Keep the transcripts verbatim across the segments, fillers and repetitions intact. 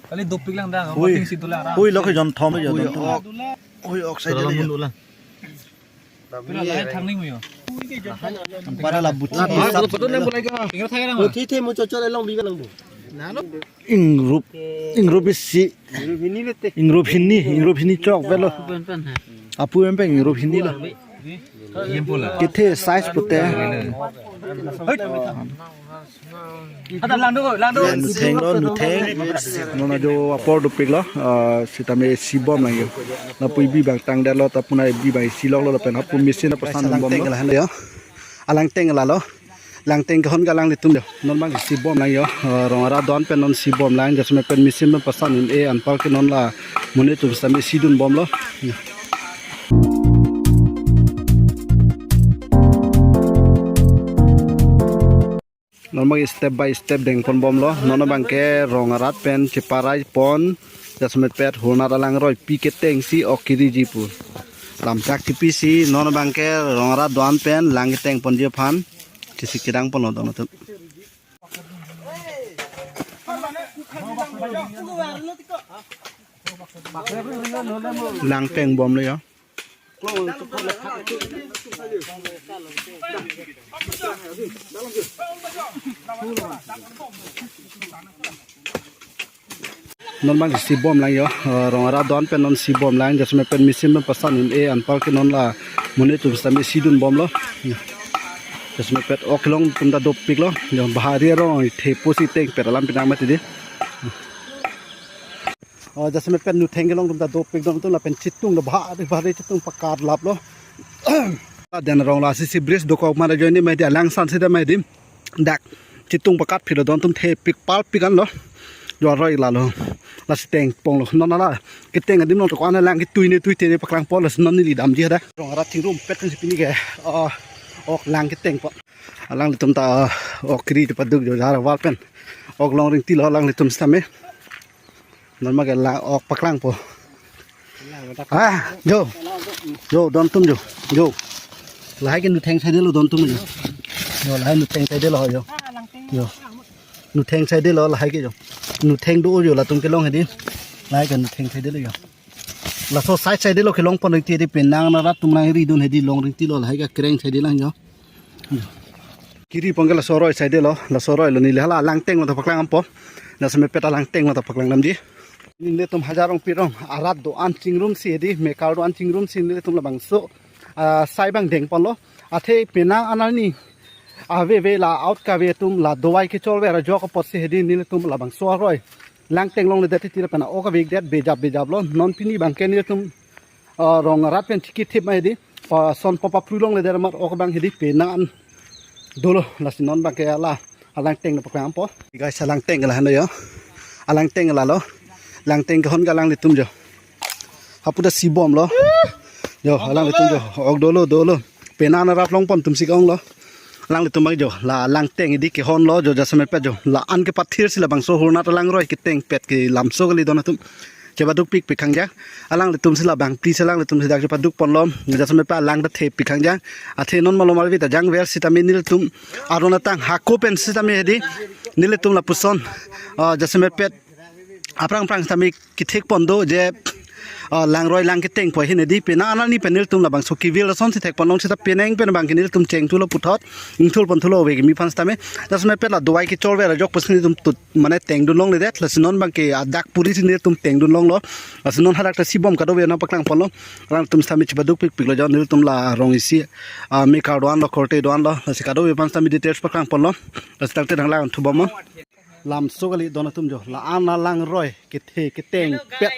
Kali dopik lang dang, hui. Boating situ lang. Hui, lo ke jon thom, jon thom. Hui, ok, hui, ok, side. Pura le. Lahai thang ning mo yo. Para la buti. Ingrup, ingrup hini, ingrup hini chok velo. Apu em peng ingrup hini lo. Kethe size pute. Ada langdo, langdo. Nutheng lo, nutheng. Non ajo apor dopik lo, ah, sitame isi bom lang yo. Lapu ibi bang tangdet lo, ta puna ibi bang isi lok lo, lapen hapu machine pasan bom lo. Alangteng la lo. Langteng kehon ke alanglitum lo. Non bang isi bom lang yo. Ah, rong arat do-an pen non isi bom lang. Jasemet pen machine pen pasan un-e anpar ke non la monit atum sitame isi dun bom lo. Non bang step by step deng pon bom lo. Non bang ke rong arat pen cheparai pon. Jasemet pet hurnat alangroi pi keteng si ok kiri ji pu. Lamchak chipi si non bang ke rong arat do-an pen lang keteng ponji aphan. Chisi kedang pon lo don atum. Lang teng bom lo yo. Non bang isi bom lang yo, eh, rong arat do-an pen non isi bom lang, jasemet pen machine pen pasan un-e anpar ke non la monit atum sitame isi dun bom lo. Jasemet pet ok kelong atum ta dopik lo, yo bahari arong thepo si teng pet alam pinang mati di. Oh, jasemet pen nutheng kelong atum ta dopik don atum lapen chitung lo bahari, bahari chitung pakat lap lo. Den rong la si si bridge dokok mara join ni mai di alang san si da mai di. Dak chitung pakat philo don atum thepik palpik an lo. Yo aroi la lo. Lasi teng pon lo. Non la keteng adim lo to ko-an lang ketui ne tui te ne paklang pon lo non neli damji hadak. Rong arat chingrum pet si pini ke. Oh, ok lang keteng pon. Alanglitum ta, ah, ok kiri chepaduk jo jar wall pen. Ok long ring ti lo alanglitum sitame. Non ma ke la ok paklang po. Ah, jo. Jo, don atum jo. Jo. Lahai ke nutheng saide lo don atum jo. Jo, lahai nutheng saide lo jo. Jo. Nutheng saide lo lahai ke jo. Nutheng do jo latum kelong hedi. Lahai ke nutheng saide lo jo. Laso side saide lo kelong pon ring ti di penang arat atum nangri dun hedi long ring ti lo lahai ke kereng saide lang jo. Kiri pon ke laso aroi saide lo, laso aroi lo neli hala alangteng lo ta paklang dampo. Jasemet pet alangteng lo ta paklang damji. Nelitum Hajar Rongpi arong arat do-an chingrum si hedi, mekar do-an chingrum si nelitum labangso, ah, sai bang deng pon lo. Athe penang anarni ave ave la out kave atum la dovai kechol ver ajok apot si hedi nelitum labangso aroi langteng longledet ti lapen ok avekdet bejap bejap lo. Non pini bang ke nelitum ah, rong arat pen chikithip mai di. Pason papa pru longledet amat ok bang hedi penang an dolo lasi non bang ke la alangteng lo paklang dampo. Guys, alangteng la hano yo. Alangteng la lo. Langteng kehon ke alanglitum jo. Hapu ta isi bom lo. Jo, alanglitum jo. Ok dolo, dolo. Penang arat long pon atum si ke-ong lo. Alanglitum bang jo. La langteng di kehon lo jo jasemet pet jo. La-an kepathir si labangso hurnat alangroi keteng pet ke lamso kali don atum. Chepaduk pikpik khangjang. Alanglitum si labang please alanglitum si dak chepaduk pon lo. Jasemet pet alang ta thepik khangjang. Athe non malom arvi ta jang ver sitame nelitum aron atang hako pen sitame hedi. Nelitum lapuson. Ah, jasemet pet aphrang aphrang sitame kethek pon do je, ah, langroi lang keteng po hin hedi penang anarni pen nelitum labangso kevil ason si thek pon long sita penang pen bang ke nelitum cheng thu lo puthot ingthul pon thu lo ave kimi aphan sitame. Jasemet pet la dovai kechol ver ajok pusi nelitum tut mane teng dun longledet lasi non bang ke adak puri si nelitum teng dun longlo. Lasi non hadak ta isi bom kadokave nangpaklang pon lo. Alangtum sitame chepaduk pikpik lo jo nelitum la rong isi, ah, mekar do-an lo korte do-an lo. Lasi kadokave aphan sitame details paklang pon lo. Lasi tangte nanglang thu bom non. Lamso kali don atum jo. La-an alangroi kethe keteng pet.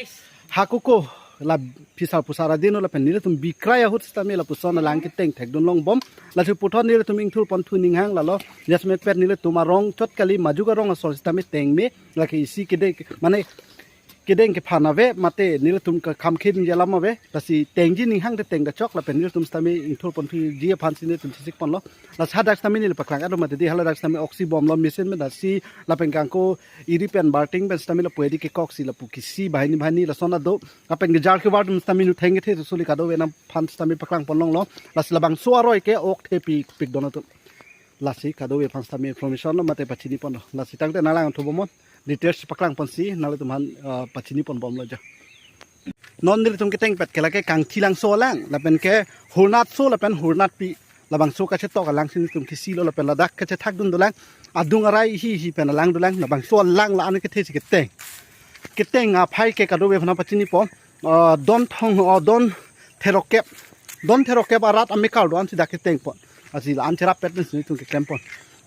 Hakuko la phisar pusar adin lo lapen nelitum bikrai ahut sitame lapuson alang keteng thek dun long bom. Lasi puthot nelitum ingthul pon thu ninghang lalo. Jasemet pet nelitum arong chot kali majuk arong asor sitame teng me. Lake isi kedeng mane kedeng kephan ave mate nelitum ke kham khin je alam ave. Lasi tengji ninghang te teng kachok lapen nelitum sitame ingthul pon thuji aphan si nelitum chesik pon lo. Lasi hadak sitame neli paklang ado mate di hala dak sitame ok isi bom lo machine pen dak isi lapen kangko iri pen barting pen sitame lapu hedi kekok si lapu kisi bahini bahini lason ado. Lapen kejar kevar atum sitame nutheng kethe suli kadokave nangphan sitame paklang pon longlo. Lasi labangso aroi ke ok thepikpik don atum. Lasi kadokave aphan sitame information lo mate pachini pon lo. Lasi tangte nanglang thu bom non. details paklang ponsi nanglitum aphan, ah, pachini pon bomlo jo. Non nelitum ketengpet ke lake Kangthilangso alang, lapen ke Hurnatso lapen Hurnatpi, labangso kachetok alang si nelitum kesilo lapen ladak kachethak dun dolang, adung arai hi hi pen alang dolang, labangso alang la-an kethe si keteng. Keteng aphai ke kadokave aphan pachini pon, ah, Don Thong, ah, Don Therokep, Don Therokep arat amekar do-an si dak keteng pon. Lasi la-an cherap pet si nelitum keklem pon.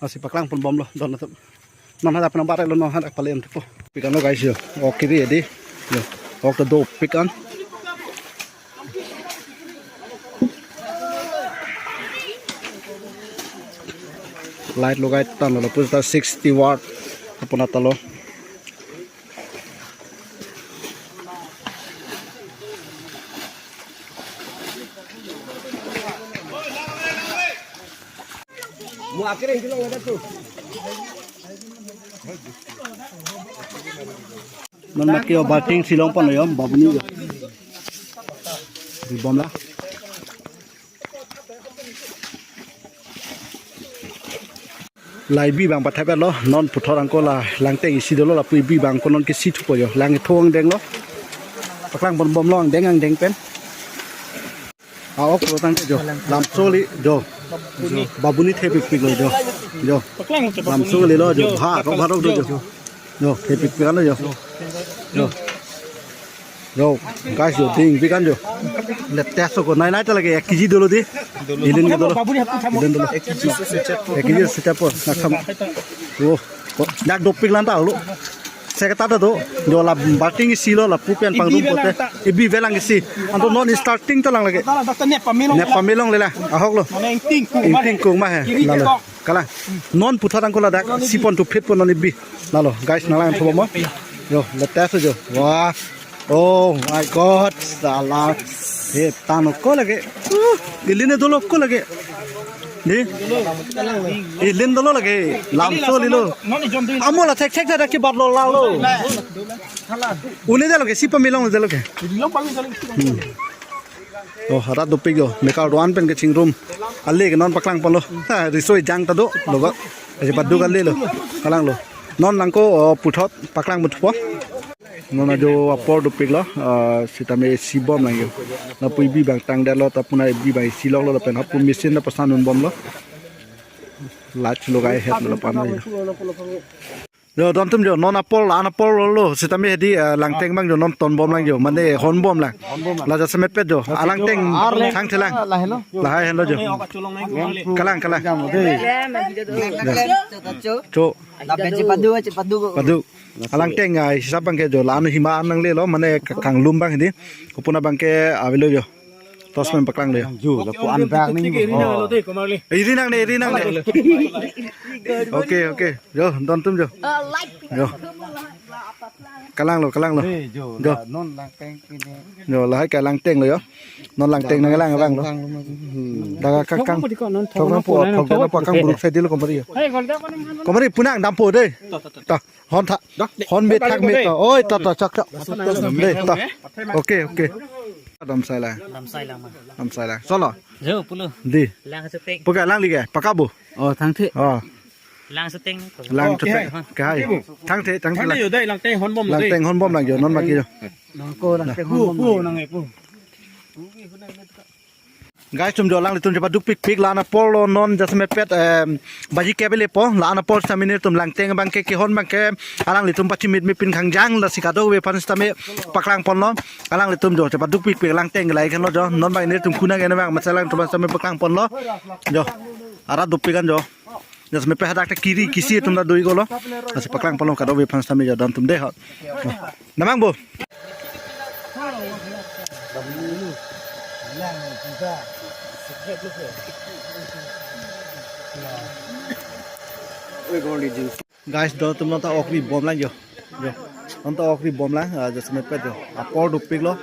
Lasi paklang pon bomlo, don atum. Non hadak penang barai lo, non hadak pale em tipo. Pik an lo guys yo. Ok kiri edi. Yo. Ok ta dopik an. Light logai tanglo, lapu ta sixty watt. Apuna talo. Mo akhirnya itu lo ada tuh. Non maki o balting si long pon lo yo, Babuni yo. Di bom la. La ebi abang pathap lo, non puthot angko la langteng isi dolo, lapu ebi abang angko non kesi thupo yo, lang kethong denglo. Paklang pon bomlo angdeng angdeng pen. A-ok lo tangte jo. Lamso kali jo. Babuni thepikpik lo jo. Jo. Lamso kali lo jo. Bha, rok bha rok do jo. Jo, thepikpik an lo jo. Jo. Jo, guys jo, dingpik an jo. Latest ko nai nai ta lake ek kg dolo di. Ilin ke dolo. Ilin dolo. Ek kg sechapon. Naksam. Oh, oh, dak dopik lan ta lo. Sekta ta do, jo la balting isi lo, lapu pen pangrum pote. Ebi velang isi. Anto non starting ta lang lake. Nep pamelong le la. Ahok lo. Ingting kung ma he. Lalo. Kalang. Non puthot angko ladak si pon tu phit pon non ebi. Lalo. Guys, nanglang thupo mo. Jo, latest jo. Wah. Oh my God. Sala. He, tano ko lake. Uh, ilin dolo ko lake. Ni? Ilin dolo lake. Lamso lilo. Amo la thek thek ta ki bat lo lalo. Une dalo ke si pamelong dalo ke. Hmm. Oh, harat dopik yo. Mekar do-an pen kechingrum. Ale ke non paklang ponlo. Ha, riso ejang ta do. Logo. Aje padu kali lo. Kalang lo. Non nangko, oh, puthot paklang mutpo. Non ajo apor dopik lo, ah, sitame si bom lang yo. Lapu ebi abang tangdet lo, ta puna ebi abang isi lok lo, lapen hapu machine ta pasan un bomlo. Light logai het lo pan lo. Jo, don atum jo, non apor, la-an apor lo, sitame hedi, ah, langteng abang jo, non ton bom lang jo, mane hon bom lang. La jasemet pet jo, alangteng thangthelang. Lahai henlo jo. Kalang, kalang. Cho. Lapen chepadu, chepadu. Padu. Alangteng, ah, hisap abangke jo, la-an hima an nanglelo, mane ka-, kanglum abang hedi. Kopuna abangke avelo jo. Tos men paklang le. Jo, lapu an bak ning. Iri nangne, iri nangne. Okay, okay. Jo, don atum jo. Jo. Kalang lo, kalang lo. Eh, jo, jo. La non langteng pine. Jo, lahai ke langteng lo jo. Non langteng nanglang abang lo. Hmm. Daga kakang. Thok nangpo, thok nangpo, kang buruk sai dilo komari yo. Komari puna dampo dei. Ta. Hon tha. Hon me thak me ta. Oi, ta, ta, chak, chak. Dei, ta. Okay, okay. Dam sai la. Dam sai la ma. Dam sai la. Solo. Jo, pulo. Di. Lang seteng. Puka lang like. Paka bu. Oh, thangthe. Oh. Lang seteng. Lang seteng. Kahai. Thangthe, thangthe lang. Yo dei langteng hon bom dei. Langteng hon bom lang jo, non maki jo. Nangko langteng hon bom. Pu, pu, nang e pu. Guys atum jo, alanglitum chepaduk pikpik, la-an apor lo non jasemet pet, em, baji kep le po, la-an apor sitame nelitum langteng abangke kehon abangke alanglitum pachimit mepin khangjang, lasi kadokave aphan sitame paklang ponlo. Alanglitum jo chepaduk pikpik langteng lai khenlo jo, non abang nelitum kuna kena abang masa alanglitum sitame paklang ponlo. Jo, arat dopik an jo. Jasemet pet hadak ta kiri kisi atum ta doi kolo. Lasi paklang ponlo kadokave aphan sitame jo, don atum dei ho. Namang bo. Guys, don atum ta ok ri bom lang jo. Jo. Non ta ok ri bom lang, ah, jasemet pet jo. Apor dopik lo.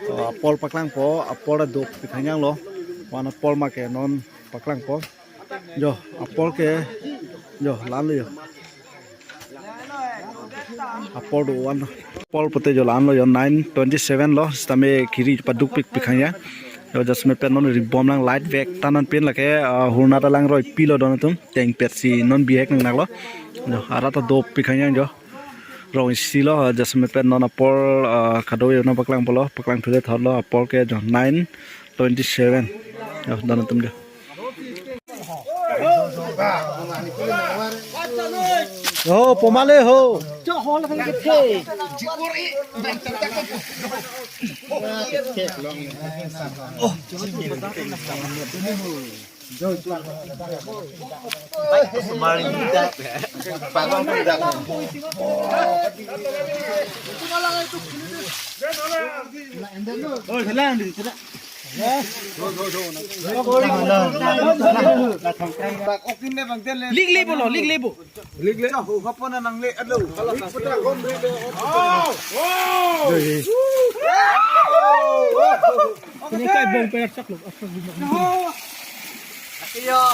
So, apor paklang po, apor dopik hanyang lo. Wan apor make non paklang po. Jo, apor ke, jo, la-an lo jo. Apor do-an. Apor pote jo la-an lo jo, nine twenty seven lo, sitame kiri paduk pikpik hanya. Jo, jasemet pet non ri bom lang light vek ta non pin lake, ah, hurna ta lang roi pilo don atum, teng pet si non bihek nang nak lo. Jo, arat ta dopik hanya jo. Krong isi lo, jasemet pen non apor, ah, kado yo non paklang polo, paklang thudet thot lo, apor ke jo nine twenty seven. Yo, don atum jo. Ho, pomale ho. Lik le bolo, lik le bo. Lik le. Ho, hapon nang le, alo. Ini kai bong perak sak lo, asak di bong. Iya.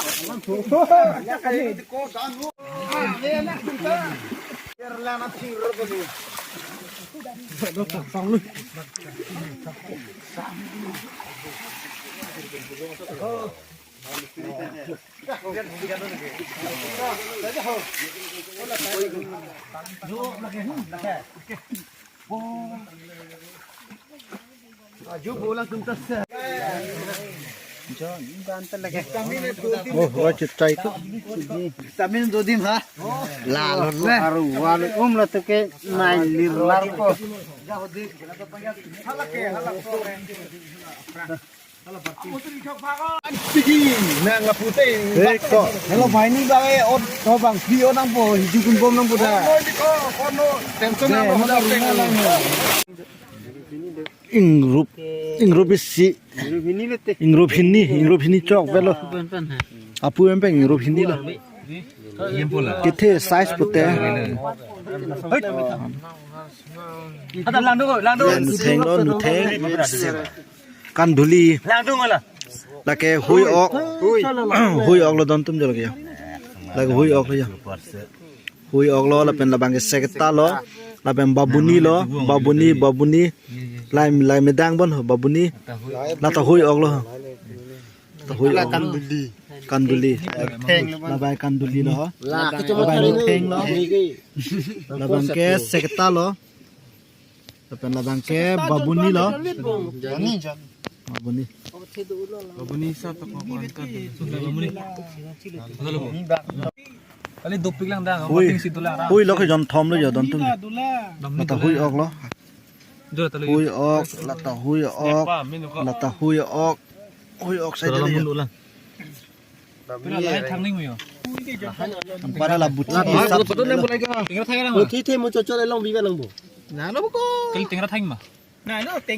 Aju bolang tum tas. Jo, ini bantal lagi. Oh, wajib cai tu. Vitamin do dim ha. Lalu le. Aru walu um la tu ke nai lir lar ko. Halak ke, halak ko. Nang apute. Eko. Hello, bhai ni bang e, ot, o bang, free o nangpo, hiju kun bom nangpo da. Tension nangpo, nang. Ingrup, ingrup isi. Ingrup hini, ingrup hini chok velo. Apu empeng ingrup hini lo. Kethe size pute. Ada langdung, langdung. Nutheng lo, nutheng. Kanduli. Langdung ala. Lake hui ok. Hui ok lo don atum jo lake ya. Lake hui ok lo ya. Hui ok lo lapen labang ke sekta lo. Lapen babuni lo. Babuni, babuni. Lai, lai medang bon ho, babuni. Lata hui ok lo. Lata hui ok. Kanduli. Kanduli. Labang kanduli lo ho. Labang theng lo. Labang ke sekta lo. Lapen labang ke babuni lo. Jani, jani. Babuni. Babuni sa to ko ko angkat. Babuni. Kali dopik lang dang, hui. Hui lo ke jon thom lo jo don atum. Lata hui ok lo. Hui ok, lata hui ok. Lata hui ok. Hui ok saja lo jo. Pura lahai thang ning mo yo. Para la buti. Photo nang bulai ka. Tengra thang lang. Buti the mo chocho le long biga lang bo. Na lo ko. Kali tengra thang ma. Na lo teng.